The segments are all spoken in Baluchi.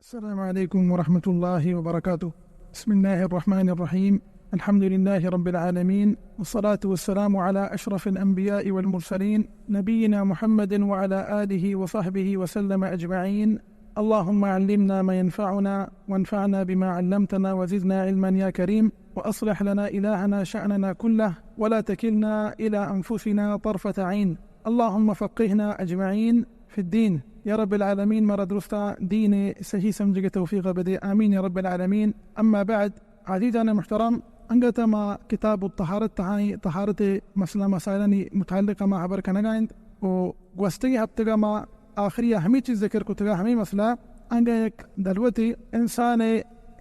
السلام عليكم ورحمة الله وبركاته. بسم الله الرحمن الرحيم. الحمد لله رب العالمين، والصلاة والسلام على أشرف الأنبياء والمرسلين، نبينا محمد وعلى آله وصحبه وسلم أجمعين. اللهم علمنا ما ينفعنا، وانفعنا بما علمتنا، وزدنا علما يا كريم، وأصلح لنا إلهنا شأننا كله، ولا تكلنا إلى أنفسنا طرفة عين. اللهم فقهنا أجمعين في الدين. يا رب العالمين، مارا درستاں دین صحیح سمجھگ توفیق بدے۔ آمین یا رب العالمین۔ اما بعد، عزیزان محترم، انگت ما کتاب الطہارت تہا ایں، طہارت مسئلہ مسائلانی متعلق ما حبر کنگا انت۔ و گوستگیں ہفتگا ما آخری ہمے چیز ذکر کتگا، ہمے مسئلہ، انگا یک دلوتے انسان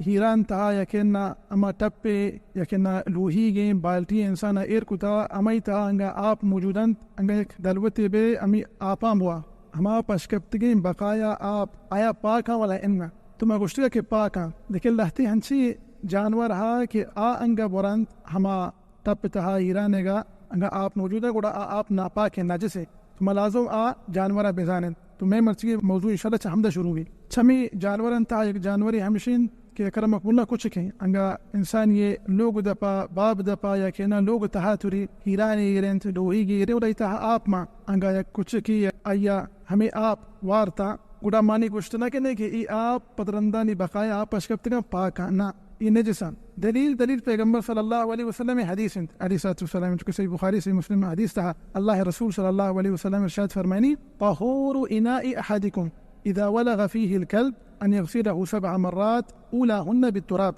ہیران تہا یکن ہما ٹپے، یکن لوہیگیں بالٹی انسان ایر کتا، ہمائی تہا انگا آپ موجود انت، انگا یک دلوتے بے ہمے آپاں بوا، ہما پشکپتگیں بقایا آپ، آیا پاکاں ولا اناں؟ تو ما گوشتگا کہ پاکاں، لیکن لہتے ہنچی جانور ہا کہ آ انگا برنت ہما ٹپ تہا ہیرانیگا انگا آپ موجود ہے، گڑا آ آپ ناپاک ہے، نجس ہے۔ تو ما لازم آ جانورا بزانن۔ تو مئے مرچی موضوع انشاءاللہ چہ ہمدا شروع بی۔ چمی جانوران تہا یک جانوری ہمشین کہ اکرمکم اللہ کچکیں۔ انگا انسانی لوگ دپا، باب دپا یا کہ نا لوگ تہا توری ہیرانی گرنت، لوہی گیرے، ولا تہا آپ ما انگا یک کچکی آیا ہمیں آپ وارتا، گڑا مانی گوشت نہ کنے کہ ای آپ پدرندانی بقایا آپ پشکپتگاں پاکاں، نہ، ای نجساں۔ دلیل، دلیل پیغمبر صلی اللہ علیہ وسلم حدیث انت، علیہ الصلوۃ والسلام، چونکہ صحیح بخاری، صحیح مسلم حدیث تہا اللہ رسول صلی اللہ علیہ وسلم ارشاد فرمائنی، طهور اناء احدکم اذا ولغ فيه الكلب ان يغسله سبع مرات اولاهن بالتراب۔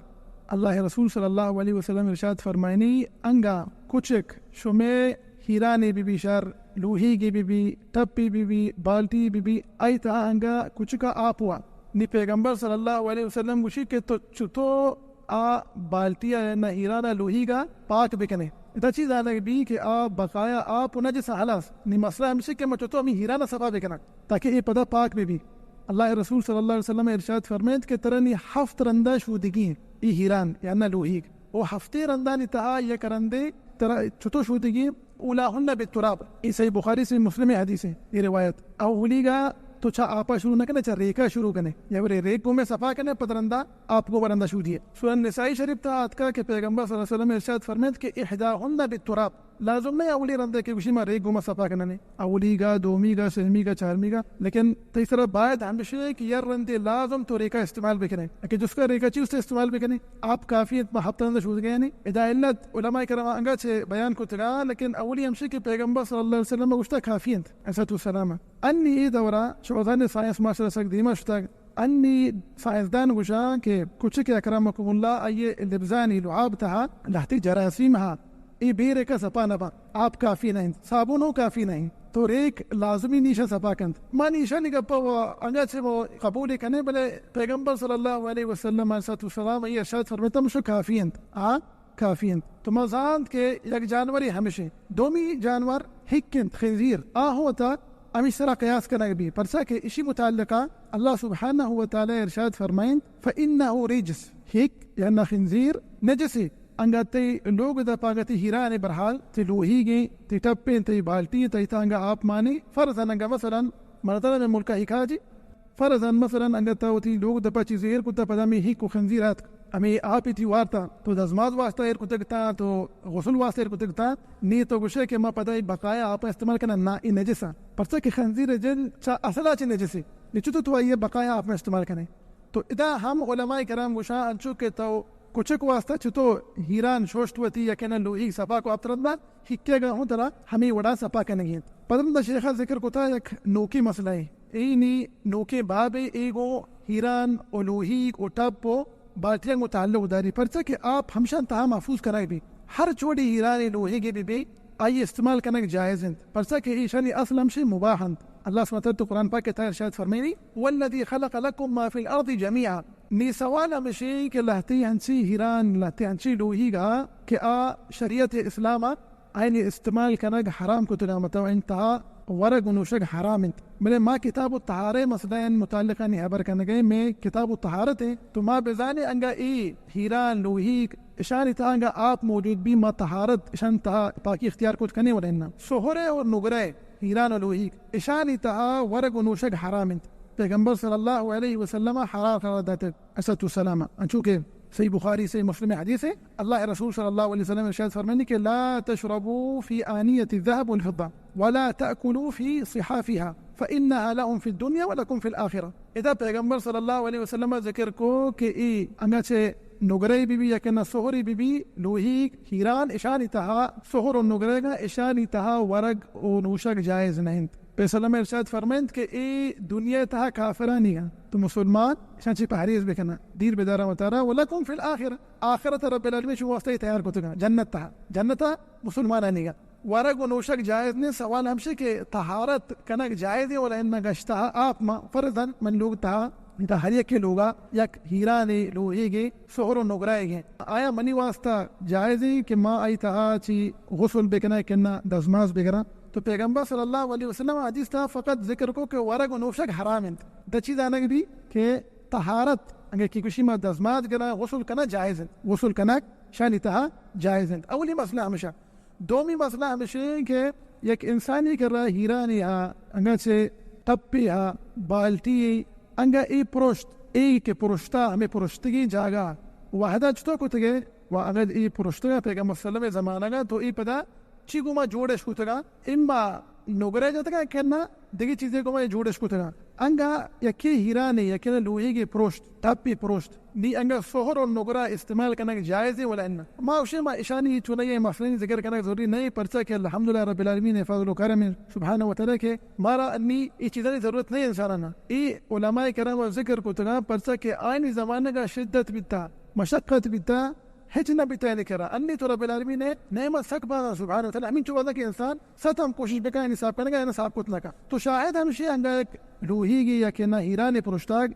اللہ رسول صلی اللہ علیہ وسلم ارشاد فرمائنی، انگا کچک شمے ہیرانے بی بی شر، لوہیگے بی بی، ٹپی بی بی، بالٹی بی بی، آئی تہا انگا کچکا آپ وا۔ نی پیغمبر صلی اللہ علیہ وسلم گوشی کہ تو چتو آ بالٹی ء نہ ہیران ء لوہیگ ء پاک بکنے۔ ادا چی زانگ بی کہ آ بقایا آپ و نجس ء ہلاس۔ نی مسئلہ ہمشی کہ من چتو ہمیں ہیران ء صفا بکناں تاکہ اے پدا پاک بہ بی۔ اللہ ء رسول صلی اللہ علیہ وسلم ء ارشاد فرمائنت کہ ترا نی ہفت رندا شودگی ایں اے ہیران یا نہ لوہیگ۔ و ہفتے رندانی تہا یک رندے ترا چتو شودگی، اولاہن بالتراب۔ اے صحیح بخاری، صحیح مسلم ء حدیث ہے، اے روایت۔ اولیگا تو چا آپا شروع نہ کنے، چا ریکا شروع کنے۔ یا برے ریک گومے صفا کنے، پد رندا آپ گو برندا شودی ہے۔ سنن نسائی شریف تہا آتکا کہ پیغمبر صلی اللہ علیہ وسلم ارشاد فرمائنت کہ احداہن بالتراب۔ لازم نہیں اولی رندے کہ گوشی ما ریک گوما صفا کننے۔ اولیگا، دومیگا، سہمیگا، چارمیگا۔ لیکن تئی سرا باید ہمشی ہے کہ یر رندے لازم تو ریکا استعمال بکنے۔ کہ جس کا ریکا چی اس سے استعمال بکنے؟ آپ کافی انت، ما ہفتہ رندے شود گئے نہیں۔ ادا علت علماء کرام انگا چے بیان کتگا، لیکن اولی ہمشی کہ پیغمبر صلی اللہ علیہ وسلم گوشتا کافی انت، علیہ الصلوۃ والسلام۔ انی اے دورا شعوذان سائنس ماشاءاللہ سک دیما شتگ۔ انی سائنسدان گوشاں کہ کچک اکرمکم اللہ آئی لبزانی لعاب تہا لہتی جراثیم ہا، اے بے ریکا صفا نہ باں، آپ کافی نہ انت، صابون ہوں کافی نہ انت، تو ریک لازمی نیشا صفا کنت۔ ما نیشانی گپا و انگا چہ ما قبول کنے، بلے پیغمبر صلی اللہ علیہ وسلم علیہ الصلوۃ والسلام ای ارشاد فرمیتا مشو کافی انت، آ کافی انت۔ تو ما زانت کہ یک جانوری ہمشی۔ دومی جانور ہک انت، خنزیر۔ آ ہوں وتا ہمے سرا قیاس کنگ بی، پرچا کہ اشی متعلقہ اللہ سبحانہ و تعالی ارشاد فرمائنت، فإنه رجس، ہک یا نہ خنزیر نجسے۔ انگا تئی لوگ دپا انگا تئی ہیرانے، برحال تئی لوہیگیں، تئی ٹپیں، تئی بالٹی، تئی تہا انگا آپ مانے۔ فرضاً انگا مثلاً مردم ملکا ہکا جی، فرضاً مثلاً انگا تا وتی لوگ دپا چیزے ایر کتا، پدا ہمے ہک و خنزیر آتک، ہمے آپی تی وارتا، تو دزماز واسطہ ایر کتگ تا، تو غسل واسطہ ایر کتگ تا، نی تو گوشے کہ ما پدا ای بقایا آپ استعمال کنا، نا، ای نجسا۔ پرچا کہ خنزیر جن چا اصلا چی نجسے۔ نی چطور تو آئیے بقایا آپ استعمال کنے؟ تو ادا ہم علماء کرام گوشاں انچو کہ تو کچک واسطہ چطور ہیران شوشت وتی یا کہ نہ لوہیگ صفا کو آپ ترندا، ہکے گا ہوں ترا ہمے وڑا صفا کنگی انت۔ پدرندا شیخا ذکر کتا یک نوکیں مسئلہ ہے۔ اے نی نوکیں بابے، اے گوں ہیران و لوہیگ و ٹپ و بالٹیاں گوں تعلق داری، پرچا کہ آپ ہمشان تہا محفوظ کنگ بی۔ ہر چوڑی ہیرانے لوہیگے بہ بی، آئی استعمال کنگ جائز انت، پرچا کہ ایشانی اصل ہمشی مباح انت۔ اللہ سبحانہ وتعالی تو قرآن پاک تہا ارشاد فرمائنی، والذی خلق لکم ما فی الارض جمیعا۔ نی سوال ہمشی کہ لہتی ہنچی ہیران، لہتی ہنچی لوہیگا کہ آ شریعت اسلام آئینی استعمال کنگ حرام کتگا، مطلب انتہا ورگ و نوشگ حرام انت۔ بلے ما کتاب الطہارہ مسئلہ ان متعلقہ نی حبر کنگے، میں کتاب الطہارت ہے، تو ما بزانے انگا ای ہیران لوہیگ اشانی تہا انگا آپ موجود بی، ما طہارت اشان تہا پاکی اختیار کت کنے ولا اناں۔ سہرے و نگرے ہیران و لوہیگ اشانی تہا ورگ و نوشگ حرام انت۔ پیغمبر صلی اللہ علیہ وسلم حرام قرار داتگ، علیہ الصلوۃ والسلام۔ انچو کہ صحیح بخاری، صحیح مسلم حدیث ہے، اللہ رسول صلی اللہ علیہ وسلم ارشاد فرمانی کہ لا تشربوا فی آنیۃ الذهب والفضة ولا تأکلوا فی صحافها فإنها لهم فی الدنیا ولکم فی الآخرة۔ ادا پیغمبر صلی اللہ علیہ وسلم ذکر کو کہ ای انگا چہ نگرے بی بی یا کہ نہ سہرے بی بی، لوہیگ، ہیران، اشانی تہا، سہر و نگرے گا، اشانی تہا ورگ و نوشگ جائز نہ انت۔ پیغمبر ارشاد فرمائنت کہ اے دنیا تہا کافرانی گا، تو مسلمان اشان چی پہریز بکنا، دیر بدارا وتارا، ولکم فی الآخرہ، آخرت رب العالمین شما واسطہ تیار کتگا، جنت تہا، جنت مسلمانانی گا۔ ورگ و نوشگ جائز نے، سوال ہمشی کہ طہارت کنگ جائز ہے، ولا انہ گشتہ آپ ما فرضاً من لوگ تہا، تا ہر یکے لوگا یک ہیرانے لوہیگے سہر و نگرائیگے۔ آیا منی واسطہ جائز ہے کہ ما آئی تہا چی غسل بکناں کہ نہ دزماز بگراں؟ تو پیغمبر صلی اللہ علیہ وسلم حدیث تہا فقط ذکر کو کہ ورگ و نوشگ حرام انت۔ دچی دانگ بھی کہ طہارت، اگر کی کشی ما دزماز گراں غسل کنگ جائز انت، غسل کنگ شانی تہا جائز انت۔ اولی مسئلہ ہمشہ۔ دومی مسئلہ ہمشی کہ یک انسانی کرا ہیرانی ہا، انگا چہ ٹپی ہا، بالٹی، انگا ای پرشت، ای کہ پرشتا ہمیں پرشتگی جاگہ وحدہ چطور کتگے؟ و اگر ای پرشتگا پیغمبر صلی اللہ علیہ وسلم زمانگا تو ای پدا چی گوما جوڑش کتگا؟ اما نگرے جتگا کہ نہ دگی چیزے گوما جوڑش کتگا۔ انگا یکے ہیرانے، یکے لوہیگے پروشت، ٹپی پروشت، نی انگا سہر و نگرہ استعمال کنگ جائز ہے ولا انہ؟ ما گوشیں ما اشانی چونائی مسئلہ ذکر کنگ ضروری نہیں، پرچہ کہ الحمدللہ رب العالمین فضل و کرم سبحانہ و تعالی کہ مارا انی ای چیزانی ضرورت نہیں انسانانا۔ ای علماء کرام ذکر کتگا، پرچہ کہ آئینی زمانگا شدت بیتا، مشقت بیتا، ہچ نہ بیتا یعنی کرا۔ انی تو رب العالمین نعمت سک بازا سبحانہ و تعالی، ہمین چو وزا کہ انسان ست ہم کوشش بکن، یعنی صاف کنگا، یعنی صاف کت نہ کن۔ تو شاہد ہمشی انگا یک لوہیگی یا کہ نہ ہیرانی پرشتگ،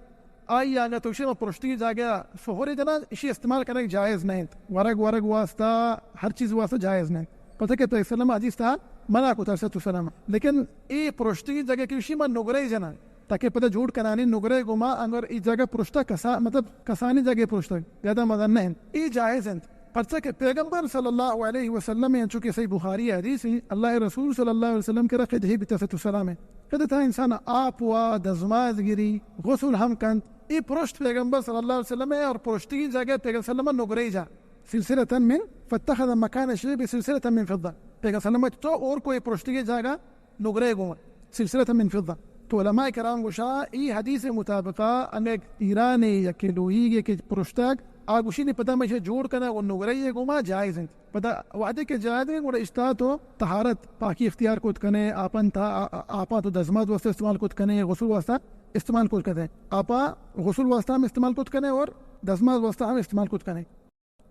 آئی انگا تو شما پرشتگی جاگہ سہرے جنا، اشی استعمال کنگ جائز نہ انت۔ ورگ، ورگ واسطہ، ہر چیز واسطہ جائز نہ انت۔ پتہ کہ پیغمبر صلی اللہ علیہ وسلم حدیث تہا منع کتا، علیہ الصلوۃ والسلام۔ لیکن ای پرشتگی جاگہ کہ اشی ما نگرے جنا، تاکہ پدا جوڑ کنانی نگرے گوما انگر ای جاگہ پرشتہ کسا-، مطلب کسانی جاگہ پرشتہ زیادہ مزہ نہ انت۔ ای جائز انت۔ پرچہ کہ پیغمبر صلی اللہ علیہ وسلم ہیں، چونکہ صحیح بخاری حدیث ہیں، اللہ رسول صلی اللہ علیہ وسلم کرا قدحی بیتا، علیہ الصلوۃ والسلام، قدحی تہا انسان آپ و دزماز گری، غسل ہم کنت۔ ای پرشت پیغمبر صلی اللہ علیہ وسلم ہے اور پرشتی جاگہ پیغمبر صلی اللہ علیہ وسلم نگرے جا۔ سلسلة من، فاتخذ مکان شیب سلسلة من فضة۔ پیغمبر صلی اللہ علیہ وسلم تو اور کوئی پرشتی جاگہ نگرے گوں سلسلة من فضة۔ تو علماء کرام گوشا، ای حدیث مطابقہ انگا ایرانی یکے لوہیگے کہ پرشتگ، آ گوشی نی پدا میں جوڑ کنگ و نگرے گوما جائز انت۔ پدا وہدے کہ جائز انت، گڑا اشتا تو طہارت، پاکی اختیار کت کنے، آپن تا، آ-، آ-، آپاں تو دزماز واسطہ استعمال کت کنے، غسل واسطہ استعمال کت کنے۔ آپاں غسل واسطہ ہم استعمال کت کنے اور دزماز واسطہ ہم استعمال کت کنے۔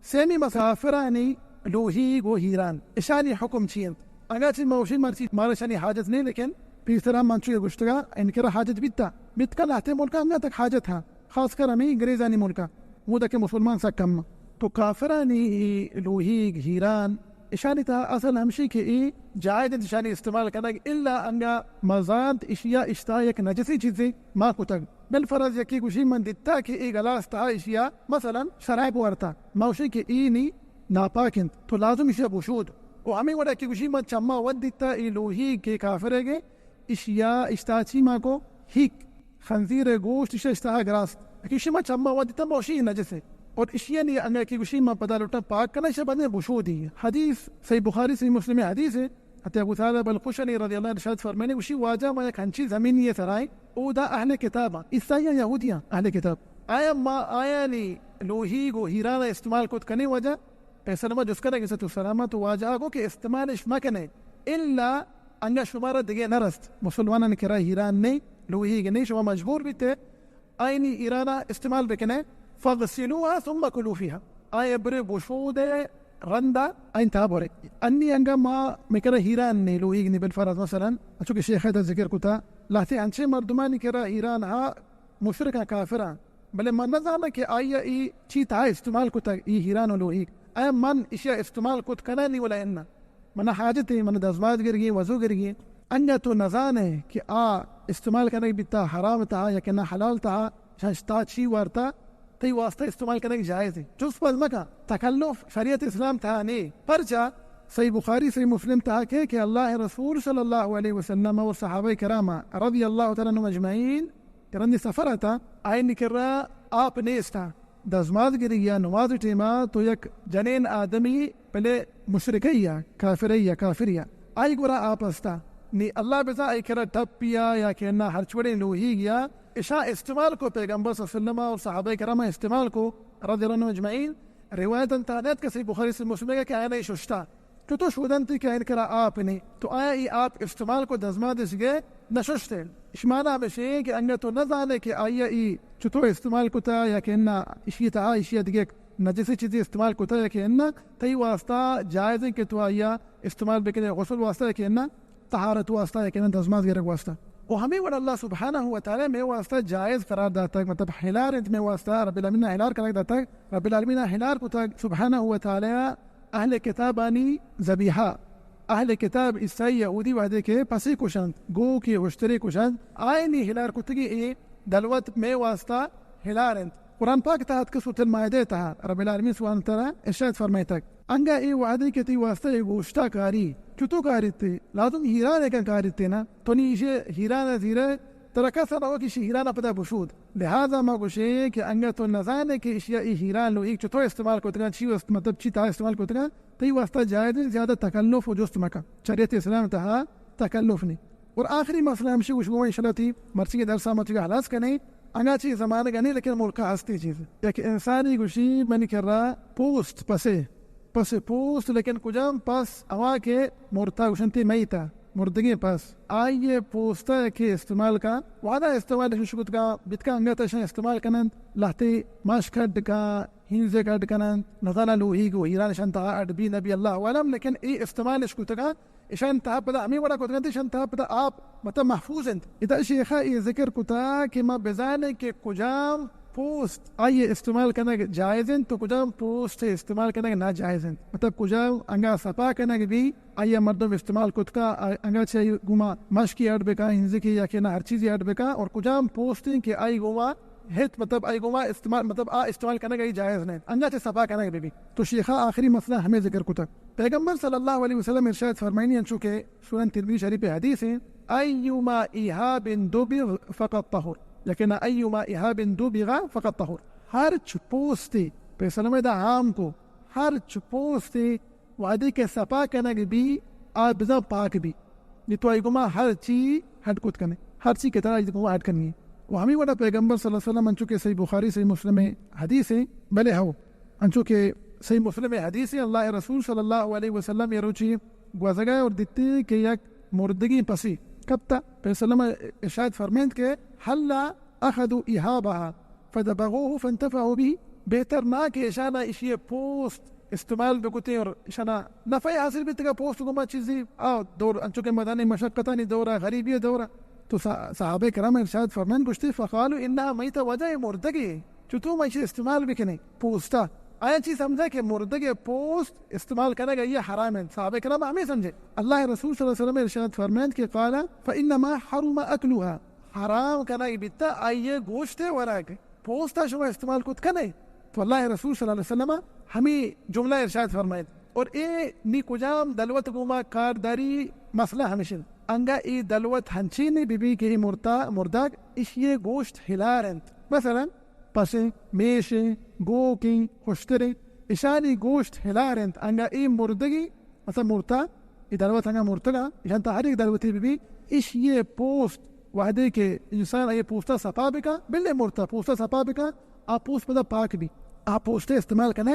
سیمی مسافرانی لوہیگ و ہیران، اشانی حکم چی انت؟ اگاں چہ موشی مرچی مارا اشانی حاجت نہیں، لیکن پیسرا من چو گشتگا انکرا حاجت بیتا۔ بیت کا لہتے ملکا انگا تک حاجت ہاں، خاص کر ہمیں انگریزانی ملکا، وہ تک مسلمان سا کم۔ تو کافرانی ای لوہیگ، ہیران، اشانی تہا اصل ہمشی کہ ای جائز انت اشانی استعمال کنگ، الا انگا مزانت اشیا اشتا یک نجسی چیزے ما کتگ۔ بالفرض یکی گوشی من دیتا کہ ای گلاس تہا اشیا مثلاً شراب ورتا، ما گوشی کہ ای نی ناپاک انت، تو لازم اشیا بشود۔ و ہمیں وڑا کہ گوشی من چما ود دیتا ای لوہیگ کہ کافرے گے، اشیا اشتا چی ما کو ہیک خنزیر گوشت اشی اشتہا گراست۔ کہ اشی ما چما ودیتا ما اشی نجس ہے۔ اور اشی یعنی انگا کہ گوشی ما پدا لوٹا پاک کنا، اشی بعد میں بشودی۔ حدیث صحیح بخاری، صحیح مسلم حدیث ہے۔ حتی ابو ثعلبہ الخشنی رضی اللہ عنہ ارشاد فرمانے، گوشی واجہ ما یک ہنچی زمینی سرائیں، او دا اہل کتاب، عیسائیاں، یہودیاں، اہل کتاب۔ آیا ما آیانی لوہیگ و ہیران استعمال کت کنے واجہ؟ پیسر ما جست کنگ ءَ تو سلامت واجہ گو کہ استعمالش مکنے، الا انگا شمارا دگہ نہ رست، مسلمانان کرا ہیران نے، لوہیگ نے، شما مجبور بیتے آئینی ہیرانا استعمال بکنے، فاغسلوها ثم کلوا فیها، آئے برے بشودے رندا آئین تہا برے۔ انی انگا ما مکرا ہیران نے، لوہیگ نے، بالفرض مثلاً، اچو کہ شیخ حیدر ذکر کتا، لہتے انچے مردمانی کرا ہیران ہا مشرکاں، کافراں، بلے من نہ زاناں کہ آئی ءَ اے چی تہا استعمال کتگ، اے ہیران و لوہیگ۔ آیا من ایشی ءَ استعمال کت کناں نی ولا اناں؟ من ءَ حاجت ایں، من ءَ دزماز گرگی، وضو گرگی۔ انگا تو نہ زان ئے کہ آ استعمال کنگ بیتا حرام تہا یا کہ نہ حلال تہا، شش تا چی وارتا، تئی واسطہ استعمال کنگ جائز ایں۔ جست پرس مکن، تکلف شریعت اسلام تہا نے۔ پرچا؟ صحیح بخاری، صحیح مسلم تہا کہ، کہ اللہ رسول صلی اللہ علیہ وسلم و صحابہ کرام رضی اللہ تعالی عنہم اجمعین کہ رندی سفر ءَ اتاں، آئی ءِ کرا آپ نیست ءَ۔ دزماز گری یا نماز ٹیما تو یک جنین آدمی، بلے مشرکے یا کافرے یا کافرے یا، آئی گورا آپ استا۔ نی اللہ بزاں آئی کرا ٹپیا یا کہ نہ ہرچ وڑیں لوہیگ یا اشاں استعمال کو، پیغمبر صلی اللہ علیہ وسلم اور صحابہ کرام استعمال کو رضی اللہ عنہم اجمعین۔ روایت انت آنت کسی بخاری سے مسلم کہ آیا نہیں ششتا۔ چتو شودنتی کہ آئی ءِ کرا آپ نی، تو آیا ای آپ استعمال کو، دزماز اش گے نہ ششتے؟ اش مانا ہمیشی کہ انگا تو نہ زانے کہ آئی ای چتو استعمال کتا یا کہ انا اشی تہا اشی دگہ نجسی چیزی استعمال کتا یا کہ انا، تئی واسطہ جائز ہے کہ تو آئی استعمال بکنے، غسل واسطہ یا کہ انا، طہارت واسطہ یا کہ انا، دزماز گرگ واسطہ۔ و ہمیں وڑ اللہ سبحانہ و تعالی میں واسطہ جائز قرار داتا، مطلب ہلار انت میں واسطہ، رب العالمین ہلار قرار داتا۔ رب العالمین ہلار کتا سبحانہ و تعالی اہل کتابانی ذبیحہ، اہل کتاب عیسائی یہودی وہدے کہ پسے کشنت، گوکے ہشترے کشنت، آئینی ہلار کتگی اے دلوت مے واسطہ ہلار انت۔ قرآن پاک تہا اتکہ سورۃ المائدہ تہا رب العالمین سبحانہ وتعالی ارشاد فرمائتگ، انگا اے وہدے کہ تئی واسطہ اے گوشتا کاری، چتو کاریتے؟ لازم ہیران کن کاریتے نا؟ تو نی ایشی ہیران زیرے، ترا کس نہ ہو کہ ایشی ہیران پدا بشود۔ لہذا ما گوشیں کہ انگا تو نزانے کہ ایشی ای ہیران لوہیگ چتو استعمال کتگا، چی است-، مطلب چی تہا استعمال کتگا، تئی واسطہ جائز انت، زیادہ تکلف و جست مکن۔ شریعت اسلام تہا تکلف نی۔ اور آخری مسئلہ ہمشی گوش گوں انشاءاللہ تئی مرچی کے درس ما چکا ہلاس کنے۔ انگا چی زمانگ نی لیکن ملکا ہستی چیز۔ یک انسانی گوشی منی کرا پوست پسے، پس پوست، لیکن کجام پس؟ ہما کہ مرتا گوشنتی میتا، مردگیں پس۔ آئی پوستا کہ استعمال کا، وہدا استعمال شش کتگا، بتکا انگت اشان استعمال کنند، لہتے ماش کڈ کا، ہینزے کڈ کنند، نزانا لوہیگ و ہیران اشان تہا اڈ بی نبی اللہ عالم، لیکن اے استعمال اش کتگا، اشان تہا پدا ہمیں وڑا کتگنت، اشان تہا پدا آپ مطلب محفوظ انت۔ ادا شیخا اے ذکر کتا کہ ما بزانیں کہ کجام پوست آئی استعمال کنگ جائز انت تو کجام پوست استعمال کنگ ناجائز انت۔ مطلب کجام انگا سپا کنگ بی، آئی مردم استعمال کتکا، آ-، انگا چہ آئی گوما مشکی اڈ بکا، ہنزکی یا کہ نہ ہر چیزی اڈ بکا، اور کجام پوست انت کہ آئی گوما ہچ، مطلب آئی گوما استعمال، مطلب آ استعمال کنگ آئی جائز نہ انت، انگا چہ سپا کنگ بی بی۔ تو شیخا آخری مسئلہ ہمیں ذکر کتا۔ پیغمبر صلی اللہ علیہ وسلم ارشاد فرمائنی انچو کہ سنن ترمذی شریف حدیث ہیں، ایما اہاب دبغ فقد طہر، لیکن ایما اہاب دبغ فقد طہر، ہرچ پوستے، پیسلمہ دا عام کو، ہرچ پوستے وہدے کہ سپا کنگ بی، آ بزاں پاک بی۔ نی تو آئی گوما ہر چی ہڈ کت کنے، ہر چی کہ ترا آئی گوما ہڈ کنی۔ و ہمیں وڑا پیغمبر صلی اللہ علیہ وسلم انچو کہ صحیح بخاری، صحیح مسلم حدیث ہیں، بلے ہو، انچو کہ صحیح مسلم حدیث ہیں، اللہ رسول صلی اللہ علیہ وسلم یہ روچی گوزگا اور دیتی کہ یک مردگی پسی کپتا۔ پیغمبر صلی اللہ علیہ وسلم ارشاد فرمائند کہ ہلا اخذوا اہابہا فدبغوہ فانتفعوا بہ، بہتر نہ کہ اشانا اشی پوست استعمال بکتیں اور اشانا نفع حاصل بیتگا، پوست گوما چیزی آ دور انچو کہ مدانی مشقتانی دورا، غریبی دورا۔ تو صح-، صحابہ کرام ارشاد فرمائند گوشتی، فقالوا انہا میتہ، وجہ مردگی، چتو ما اشی استعمال بکنیں پوستا؟ آیا چی سمجھا کہ مردگ پوست استعمال کنگ یہ حرام ہے؟ صحابہ کرام ہمیں سمجھے۔ اللہ رسول صلی اللہ علیہ وسلم ارشاد فرمائند کہ قال فانما حرم اکلہا، حرام کنگ بیتا آئی گوشت ورگ، پوستا شما استعمال کت کنے۔ تو اللہ رسول صلی اللہ علیہ وسلم ہمیں جملہ ارشاد فرمائیت۔ اور اے نی کجام دلوت گوما کارداری مسئلہ ہمیش انت۔ انگا اے دلوت ہنچین بہ بی کہ اے مرتا، مردگ اشی گوشت ہلار انت۔ مثلاً پسیں، میشیں، گوکیں، ہشتریں، اشانی گوشت ہلار انت۔ انگا اے مردگی مثلاً مرتا، اے دلوت انگا مرتگا، ایشان تا ہر یک دلوتے بہ بی، ایشی پوست وہدے کہ انسان آئی پوستا سپا بکا، بلے مرتا پوستا سپا بکا، آ پوست پدا پاک بی۔ آ پوستے استعمال کنگ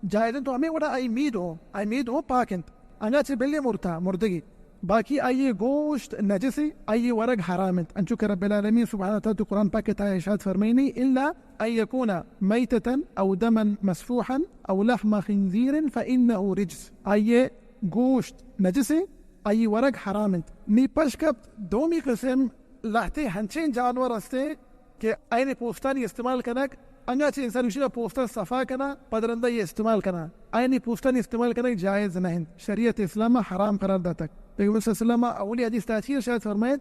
جائز انت، تو ہمیں وڑا آئی مید ہو، آئی مید ہو پاک انت۔ انگا چہ بلے مرتا، مردگی۔ باقی آئی گوشت نجسے، آئی ورگ حرام انت۔ انچو کہ رب العالمین سبحانہ و تعالی تو قرآن پاک تہا ارشاد فرمائنی، الا ان یکون میتتا او دما مسفوحا او لحم خنزیر فانہ رجس۔ آئی گوشت نجسے، آئی ورگ حرام انت۔ نی پشکپت دومی قسم، لہتے ہنچیں جانور ہستے کہ آئین پوستانی استعمال کنگ، انگا چہ انسان گوشی پوستان صفا کنا، پد رندا یہ استعمال کنا، آئین پوستانی استعمال کنگ جائز نہ انت، شریعت اسلام حرام قرار داتگ۔ پیغمبر صلی اللہ علیہ وسلم اولی حدیث تاچی ارشاد فرمائیت،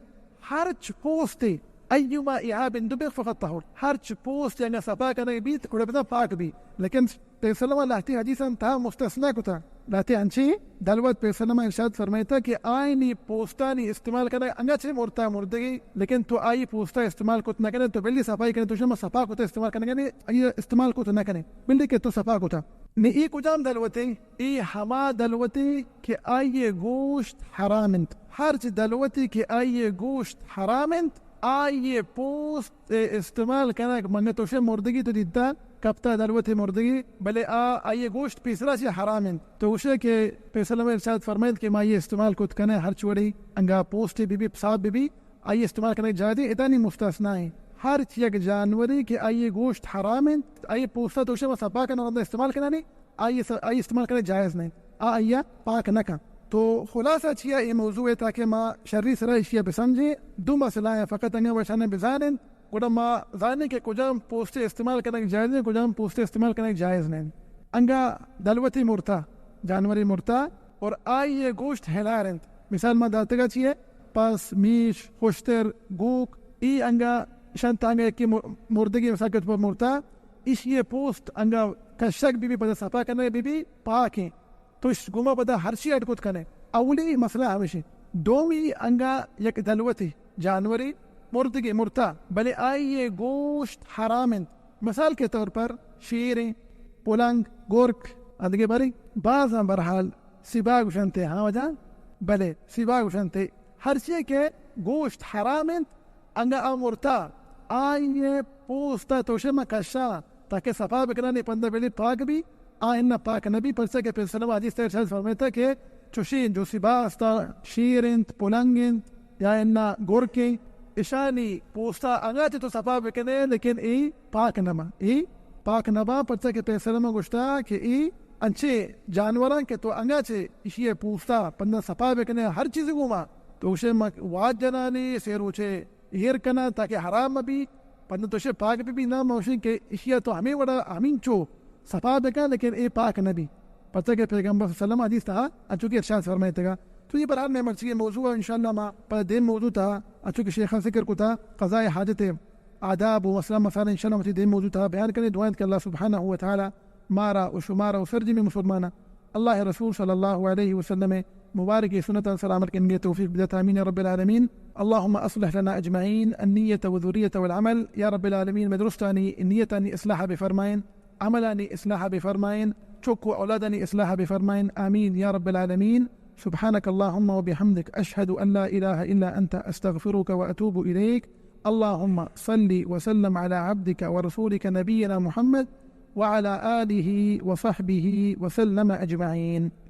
ہرچ پوستے ایما اہاب دبغ فقد طہر، ہرچ پوست انگا صفا کنگ بیت، گڑا بزاں پاک بی۔ لیکن پیغمبر صلی اللہ علیہ وسلم لہتی حدیثان تہا مستثنی کتا، لہتے انچیں دلوت پیسلم ارشاد فرمائتا کہ آئینی پوستانی استعمال کنگ انگا چہ مرتا مردگی، لیکن تو آئی پوستا استعمال کت نہ کنے، تو بلی صفائی کنے، تو شما صفا کتا استعمال کنگ نے، آئی استعمال کت نہ کنے، بلی کہ تو صفا کتا۔ نی ای کجام دلوتے؟ ای ہما دلوتے کہ آئی گوشت حرام انت۔ ہرچ دلوتے کہ آئی گوشت حرام انت، آئی پوست ء استعمال کنگ، منگہ تو شے مردگی تو دیتا، کپتا دلوتے مردگی، بلے آ، آئی گوشت پیسرا چہ حرام انت۔ تو گوشے کہ پیسلم ارشاد فرمائیت کہ ما آئی استعمال کت کنے، ہرچ وڑی انگا پوسٹے بی بی، پساب بی بی، آئی استعمال کنگ جائز انت، ادانی مستثنا انت۔ ہرچ یک جانوری کہ آئی گوشت حرام انت، آئی پوستا تو شے ما صفا کنا رندا استعمال کنانی، آئی س-، آئی استعمال کنگ جائز نہ انت، آ آئی ء پاک نہ کن۔ تو خلاصہ چیا اے موضوع ء تاکہ ما شری سرا ایشی ء بسمجھیں، دو مسئلہ ء فقط انگا وشانہ بزان انت، گڑا ما زانیں کہ کجام پوسٹ استعمال کنگ جائز انت، کجام پوسٹ استعمال کنگ جائز نہ انت۔ انگا دلوتے مرتا، جانورے مرتا اور آئی ء گوشت ہلار انت۔ مثال ما داتگا چی ء؟ پس، میش، خوشتر، گوک، ای انگا شان تانگا یکی مر-، مردگی مثال کے طور پر مرتا، ایشی ء پوست انگا کشگ بی بی، پدا صفا کنگ بی بی، پاک انت۔ تو اش گوما پدا ہرچی اڈ کت کنے۔ اولی مسئلہ ہمیش انت۔ دومی انگا یک دلوتے، جانورے، مردگے، مرتا، بلے آئی ء گوشت حرام انت۔ مثال کے طور پر شیر انت، پلنگ، گرک، ادگہ باریں بازاں بہرحال سیبا گوشنتے، ہاں واجہ؟ بلے سیبا گوشنتے۔ ہرچی کہ گوشت حرام انت، انگا آ مرتا، آئی ء پوستا تو شے ما کشاں تاکہ صفا بکنانی پندا بلی پاک بی، آ انا پاک نبی، پرچا کہ پیسلم حدیث ء ارشاد فرمائتا کہ چوشیں جو سیبا استا، شیر انت، پلنگ انت، یا انا گرک انت، اشانی پوستا انگا چہ تو صفا بکنے، لیکن ای پاک نباں، ای پاک نباں، پرچا کہ پیسلم گوشتا کہ ای انچیں جانوراں کہ تو انگا چہ ایشی ء پوستا پندا صفا بکنے ہر چیز گوما، تو گوشے ما واج جنانی سے روچے ایر کناں تاکہ حرام مہ بی، پدا تو شے پاک بہ بی۔ نہ، ما گوشیں کہ ایشی ء تو ہمے وڑا ہمینچو صفا بکن، لیکن اے پاک نہ بی، پرچا کہ پیغمبر صلی اللہ علیہ وسلم حدیث تہا انچو کہ ارشاد فرمائیتگا۔ تو یہ بہرحال میں مرچی موضوع ہے، انشاءاللہ ما پدا دیم موضوع تہا انچو کہ شیخ ذکر کتا قضاء حاجت آداب و مسئلہ مسائل انشاءاللہ مرچی دیم موضوع تہا بیان کریں۔ دعا انت کہ اللہ سبحانہ و تعالی مارا و شمارا و سرجمیں مسلماناں اللہ ء رسول صلی اللہ علیہ وسلم ء مبارک سنتاں سر عمل کنگے توفیق بدات۔ آمین یا رب العالمین۔ اللهم اصلح لنا اجمعین النیت و ذریت والعمل۔ یا رب العالمین، مئے درستانی نیتانی اصلاح بفرمائین، عملانی اصلاح بفرمائین، چک و اولادانی اصلاح بفرمائین۔ آمین یا رب العالمین۔ سبحانك اللهم وبحمدك، أشهد أن لا إله إلا أنت، أستغفرك وأتوب إليك۔ اللهم صل وسلم على عبدك ورسولك نبينا محمد وعلى آله وصحبه وسلم أجمعين۔